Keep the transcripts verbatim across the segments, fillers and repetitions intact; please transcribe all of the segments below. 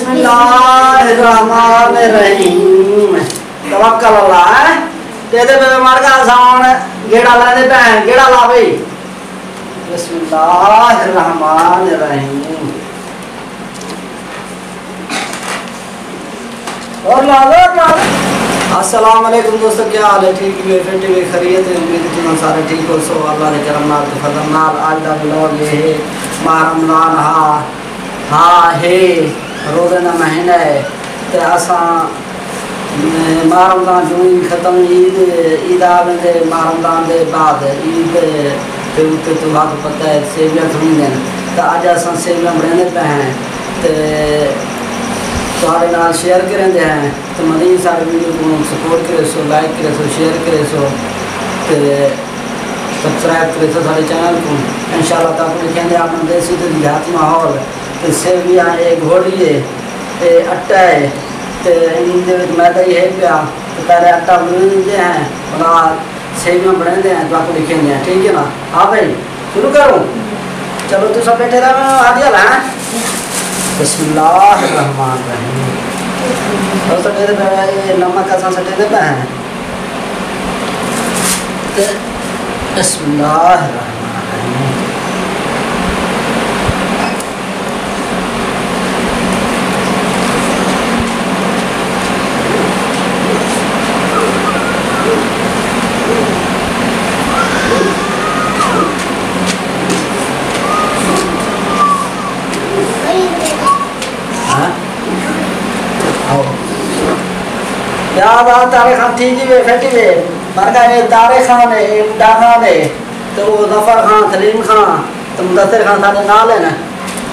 بسم اللہ الرحمن الرحیم۔ توکل اللہ ہے۔ تے دے پہ مر گا ساون۔ گیڑا لا دے پہ، گیڑا لا بھائی۔ بسم اللہ الرحمن الرحیم۔ اور لا دے، اور لا دے۔ السلام علیکم دوستو، کیا حال ہے؟ ٹھیک ہے؟ فٹ ہے؟ خیریت ہے؟ امید ہے تم سارے ٹھیک ہو سو۔ اللہ کے کرم نال تے فضل نال اج دا ولاگ یہ ہے، ماہ رمضان ہا، ہا ہے، روزے دا مہینہ ہے۔ تے اساں، اے، ماہ رمضان جوں ہی ختم، عید، عید آ ویندے، ماہ رمضان دے بعد عید دے اُتے تہاکوں پتہ ہے سیویاں تھوڑی دن۔ تے اج اساں سیویاں بݨیندے پئے ہیں تے تہاݙے نال شیئر کریندے ہیں۔ تے مزید ساݙے ویڈیو کوں سپورٹ کریسو، لائک کریسو، شیئر کریسو تے سبسکرائب کریسو ساݙے چینل کوں۔ انشاءاللہ تہاکوں ݙکھیندے اپݨا دیسی تے دیہاتی ماحول۔ تے سیویاں اے گھوڑی ہے، اے اٹا ہے، تے ایندے وچ میدا ہی ہے پیا۔ تے پہلے اٹا گوندھدے ہیں، بعد سیویاں بݨیندے ہیں، تہاکوں ݙکھیندے ہیں، ٹھیک ہے نا؟ ہاں بھائی، شروع کروں؟ چلو، تساں ٻیٹھے رہو، آ گیا نا؟ بسم اللہ الرحمن الرحیم۔ دوستو، میرے پہ یہ نمک اساں سٹے دے پہ ہیں۔ تے بسم اللہ الرحمن الرحیم۔ ہاں؟ آؤ۔ یاد آ، طارق خان ٹھیک ہی وے، فٹ ہی وے۔ مر ڳئے، اے طارق خان ہے، اے بڈھا خان ہے، تے او ظفر خان، سلیم خان، تے مدثر خان ساݙے نال ہن۔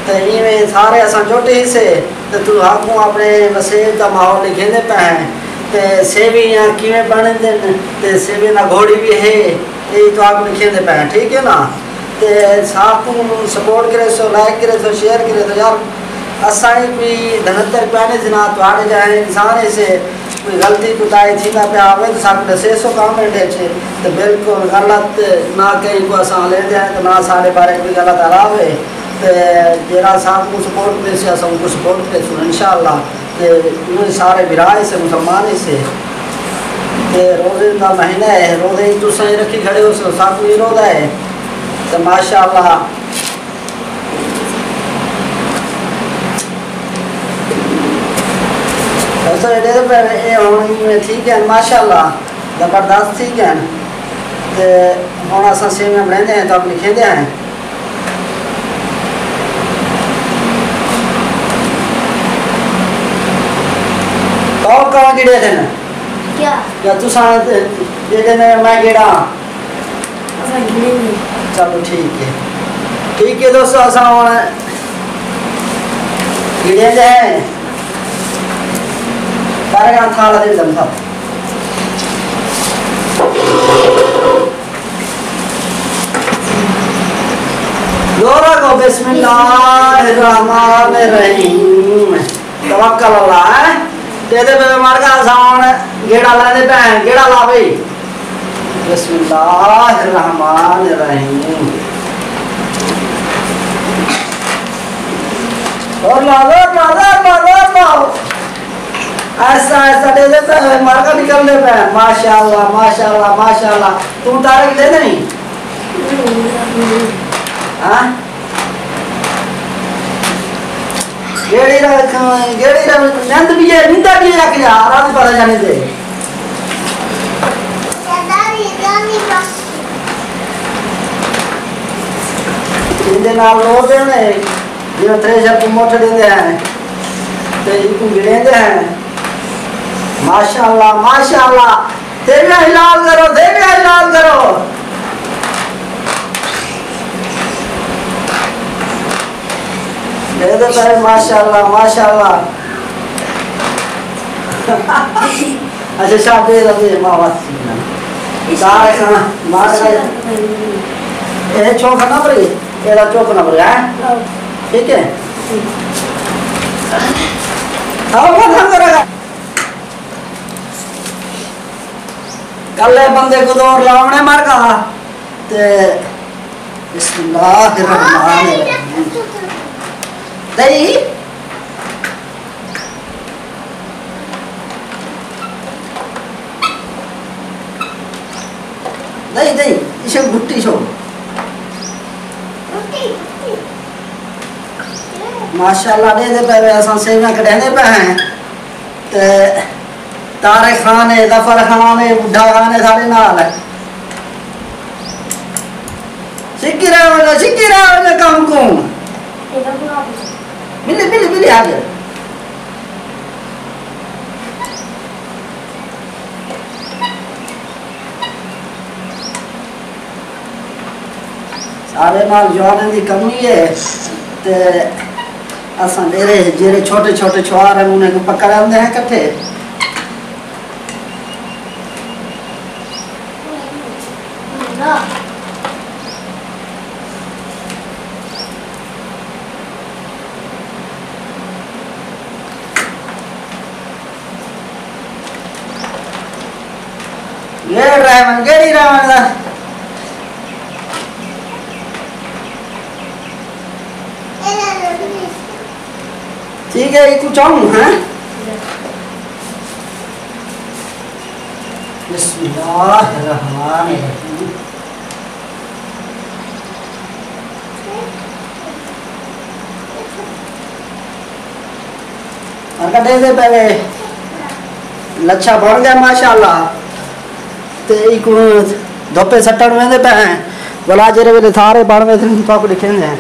تے ایویں سارے اساں جٹ ہیسے، تے تہاکوں اپݨے وسیب دا ماحول ݙکھیندے پئے ہیں۔ تے سیویاں کیویں بݨدن، تے سیویاں دا گھوڑی وی ہے، اے تہاکوں ݙکھیندے پئے ہیں، ٹھیک ہے نا؟ تے ساکوں سپورٹ کریسو، لائک کریسو، شیئر کریسو یار۔ اساں ہی کوئی دھنتر پیا نہیں سنا، تہاݙے جیہے انسان ہیسے، کوئی غلطی کوتاہی تھیندا پیا ہووے تے ساکوں ݙسیسو کمنٹ وچ۔ تے بالکل غلط نہ کہیں کوں اساں لیندے ہیں تے نہ ساݙے بارے کوئی غلط آ رہا ہووے۔ تے جیڑھا ساکوں سپورٹ کریسے، اساں اونکوں سپورٹ کریسوں انشاءاللہ۔ تے ایویں سارے بھرا ہیسے، مسلمان ہیسے۔ تے روزے دا مہینہ ہے، روزے ہی تساں ہی رکھی کھڑے ہوسو، ساکوں ہی روزہ ہے۔ تے ماشاءاللہ۔ دوستو، ایڈے تے پھر اے ہݨ ایویں تھی ڳئے، ماشاءاللہ، زبردست تھی ڳئے۔ تے ہݨ اساں سیویاں بݨیندے ہیں، تہاکوں ݙکھیندے ہیں۔ کون کون گڑے تھے نا؟ کیا؟ یا تساں جیڑھے نے میں گڑا؟ اساں گڑے نہیں۔ چلو ٹھیک ہے۔ ٹھیک ہے دوستو، اساں ہݨ گڑے دے ہیں۔ سارے کام تھا لگے دم تھا۔ زورا کو بسم اللہ الرحمن الرحیم۔ توکل اللہ ہے۔ تے دے بے مار کا ساون گیڑا لا دے پہ، گیڑا لا بھائی۔ بسم اللہ الرحمن الرحیم۔ اور لا، اور لا، اور لا، اور لا۔ ایسا، ایسا دے دے پہ، مارکا نکل دے پہ۔ ماشاءاللہ، ماشاءاللہ، ماشاءاللہ۔ توں طارق دے نہیں؟ ہاں؟ گیڑی دا، گیڑی دا نند بھی ہے، نندا بھی ہے کہ آرام پتا جانے دے۔ ایندے نال لوگ نے، جیویں تھریشر کوں مٹھ ݙیندے ہیں تے ایکوں گڑیندے ہیں۔ ماشاءاللہ، ماشاءاللہ۔ تھیویاں حلال کرو، تھیویاں حلال کرو۔ اے تے پہلے ماشاءاللہ، ماشاءاللہ۔ اچھا، شاہ دے دے، ماں واسی نا۔ سارے کھانا، مار گئے۔ اے چوکھا نہ بھرے، اے دا چوکھا نہ بھرے، ہاں؟ ٹھیک ہے؟ آؤ، بہت ہم کرے گا۔ کلے بندے کوں دور لاوݨے مر گا۔ تے بسم اللہ الرحمن الرحیم۔ دئی۔ دئی دئی، ایشک گھٹی چھوڑ۔ ماشاءاللہ، ݙیہدے پئے وے، اساں سیویاں کڈھیندے پئے ہیں۔ تے طارق خان ہے، ظفر خان ہے، بڈھا خان ہے، سارے نال ہے۔ سکھی رہ ونڄو، سکھی رہ ونڄو کم کوں۔ ملی، ملی، ملی حاضر۔ سارے نال جوانیں دی کمی ہے، تے اساں ݙیرے جیڑھے چھوٹے چھوٹے چھوار ہیں، انہیں کوں پکڑ آندے ہیں کٹھے۔ لیٹ رہے من، گیڑی رہے من دا۔ ٹھیک ہے، ایکوں چاؤں، ہیں؟ بسم اللہ الرحمن الرحیم۔ اور کٹے دے پہلے لچھا بݨ ڳئے ماشاءاللہ۔ تے ایکوں دھوپے سٹݨ ویندے پئے ہیں۔ ولا جیڑھے ویلے سارے بݨ ویسن، تہاکوں ݙکھیندے ہیں۔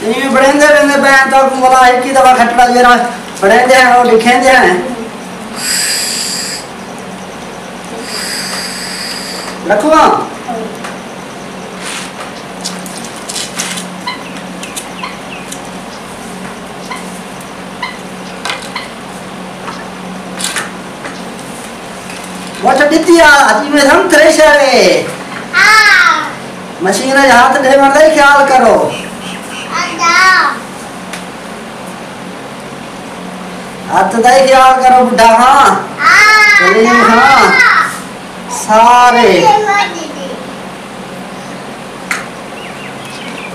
ایویں بݨیندے ویندے پئے ہیں، تہاکوں ولا ہکی دفعہ کھٹڑا جیڑھا بݨیندے ہیں، او ݙکھیندے ہیں۔ رکھواں؟ مچ ݙتی آ، اڄ میں ہم تھریشر ہے۔ ہاں۔ مشین اچ ہتھ ݙیوݨ دا ہی خیال کرو۔ اچھا۔ ہتھ دا ہی خیال کرو، بڈھا ہاں۔ ہاں۔ سلیم ہاں۔ سارے۔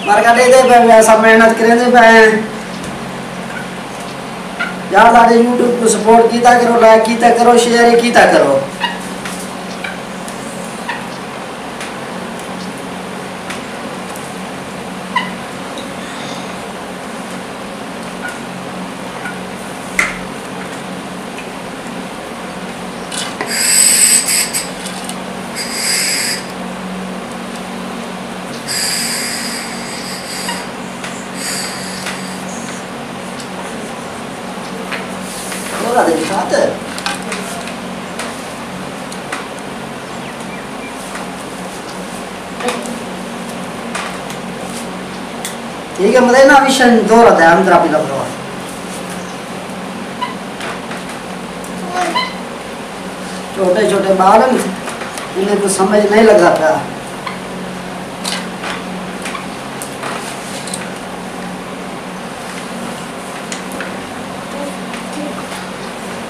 برکت ݙیندے پئے، اساں محنت کریندے پئے ہیں۔ یار، ساݙے یوٹیوب کوں سپورٹ کیتا کرو، لائک کیتا کرو، شیئر کیتا کرو۔ ٹھیک ہے، مطلب نا مشن دو رہتا ہے، اندر آپ ہی لگ رہا۔ چھوٹے چھوٹے ٻال ہن، انہیں کوں سمجھ نہیں لڳدا پیا۔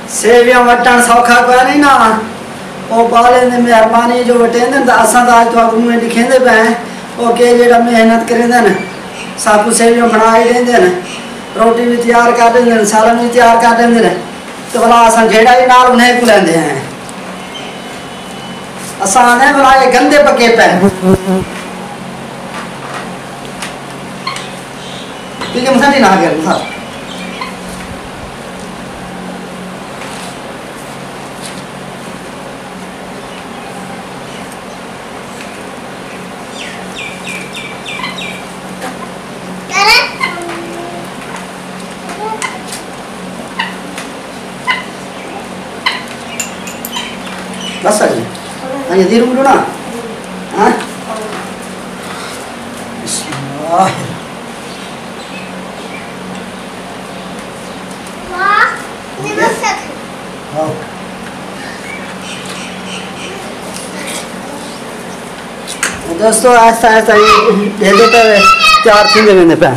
سیویاں وٹݨ سوکھا کوئی نہیں نا، او ٻالیں دی مہربانی جو وٹیندن، تاں اساں تاں اڄ تہاکوں اونویں ݙکھیندے پئے ہیں۔ او کہ جیڑھا محنت کریندن، ساکوں سیویاں بݨا کے ݙیندن، روٹی وی تیار کر ݙیندن، سالن وی تیار کر ݙیندن۔ تے ولا اساں جیڑھا ہی نال انہیں کوں لیندے ہیں۔ اساں آندے ہیں ولا اے گندے پکے پئے۔ ٹھیک ہے، مساں نہیں نہ گیا مساں۔ بس جی۔ ہاں، یہ دیر اڈنا۔ ہاں؟ بسم اللہ۔ دوستو، آہستہ آہستہ یہ ڈھیلے پہ تیار تھیندے ویندے پئے۔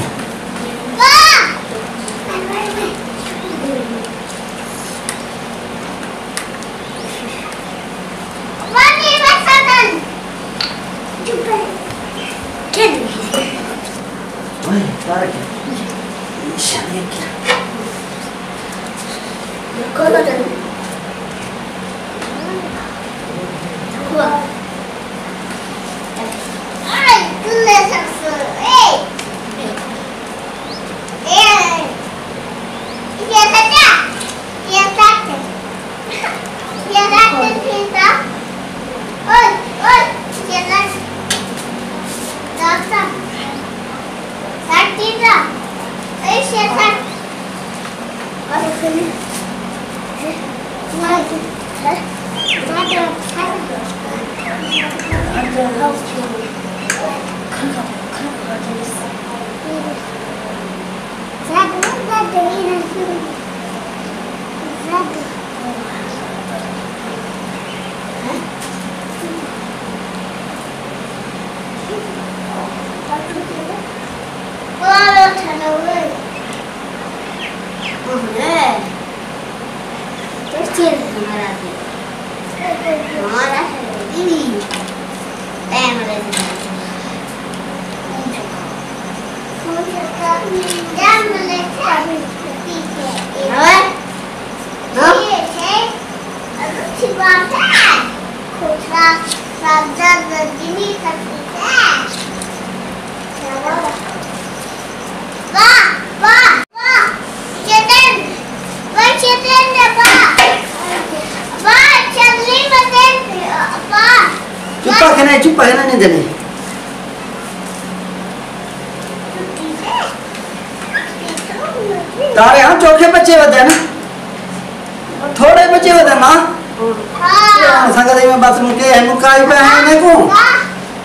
چپا کھنا، چپا کھنا نہیں دینے۔ تارے ہاں چوکھے بچے ودے نا۔ تھوڑے بچے ودے نا۔ ہاں۔ سنگت میں بس مکے ہیں، مکائی پہ ہیں میں کو۔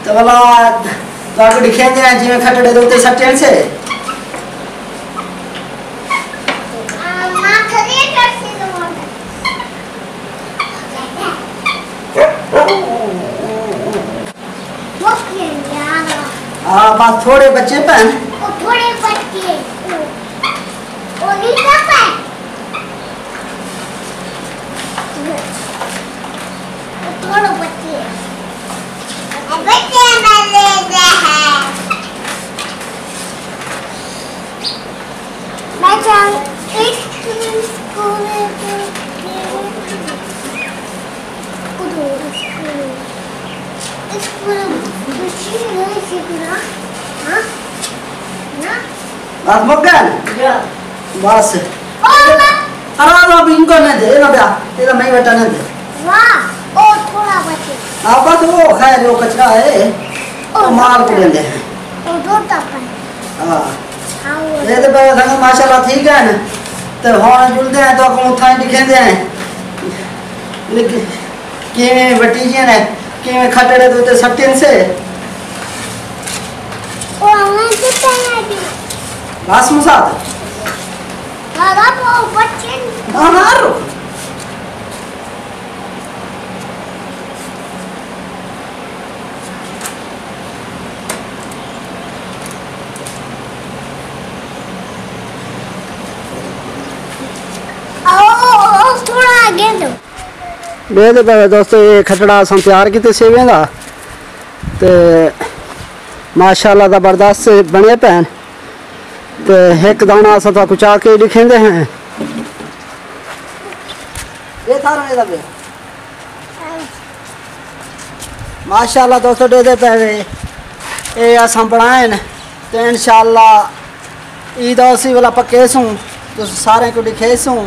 تو والا تو آپ کو دکھیں دے ہیں جی میں کھٹڑے دو تے سٹین سے۔ ہاں، بس تھوڑے بچے پن۔ او تھوڑے بچے۔ او، او نہیں پتا ہے۔ او تھوڑے بچے۔ بچے میں لے دے ہیں۔ میں جان ایک اسکول۔ بس مک ڳئے؟ بس۔ ارا لا بھی ان کو نہ دے، نہ بیا، یہ میں بیٹا نہ دے۔ واہ، او تھوڑا بچے۔ ہاں، بس وہ خیر، وہ کچرا ہے، او مال کو لیندے ہیں۔ او دو تک ہے۔ ہاں۔ ہاں، وہ اے تے پہلے سنگت ماشاءاللہ ٹھیک ہے نا۔ تے ہن جلدے ہیں تو اکوں اتھاں ہی ݙکھیندے ہیں۔ لیکن کیویں وٹیجیاں نے، کیویں کھٹڑے دے اتے سٹن سے۔ او ہمیں تو پہلے بھی۔ بس مسات۔ بابا، وہ بچے۔ ہاں، ہاں، رک۔ آؤ، آؤ، تھوڑا آگے دو۔ ݙیہدے پئے دوستو، یہ کھٹڑا اساں تیار کیتے سیویں دا۔ تے ماشاءاللہ زبردست بݨے پئے ہن۔ تے ہک داݨا اساں تہاکوں چا کے ݙکھیندے ہیں۔ یہ تھارا یہ دا پیا۔ ماشاءاللہ دوستو، ݙیہدے پئے وے۔ اے اساں بݨائن تے انشاءاللہ عید آسی والا پکیسوں، تساں سارے کوں ݙکھیسوں۔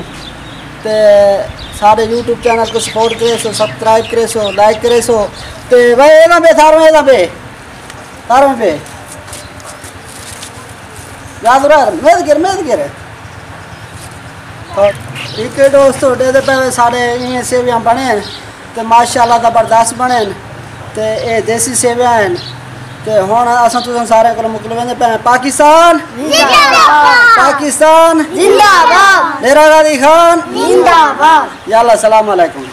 تے سارے یوٹیوب چینل کوں سپورٹ کریسو، سبسکرائب کریسو، لائک کریسو۔ تے بھائی اے دا پے تھاروں، اے دا پے۔ تاروں پے۔ یاد رہا، میز گر، میز گر۔ ٹھیک ہے دوستو، ݙیہدے پئے وے سارے ایویں سیویاں بݨے۔ تے ماشاءاللہ زبردست بݨن۔ تے اے دیسی سیویاں ہن۔ تے ہݨ اساں تساں سارے کولوں مکلویندے پئے ہیں۔ پاکستان زندہ باد۔ پاکستان زندہ باد۔ ڈیرہ غازی خان زندہ باد۔ یا اللہ، السلام علیکم۔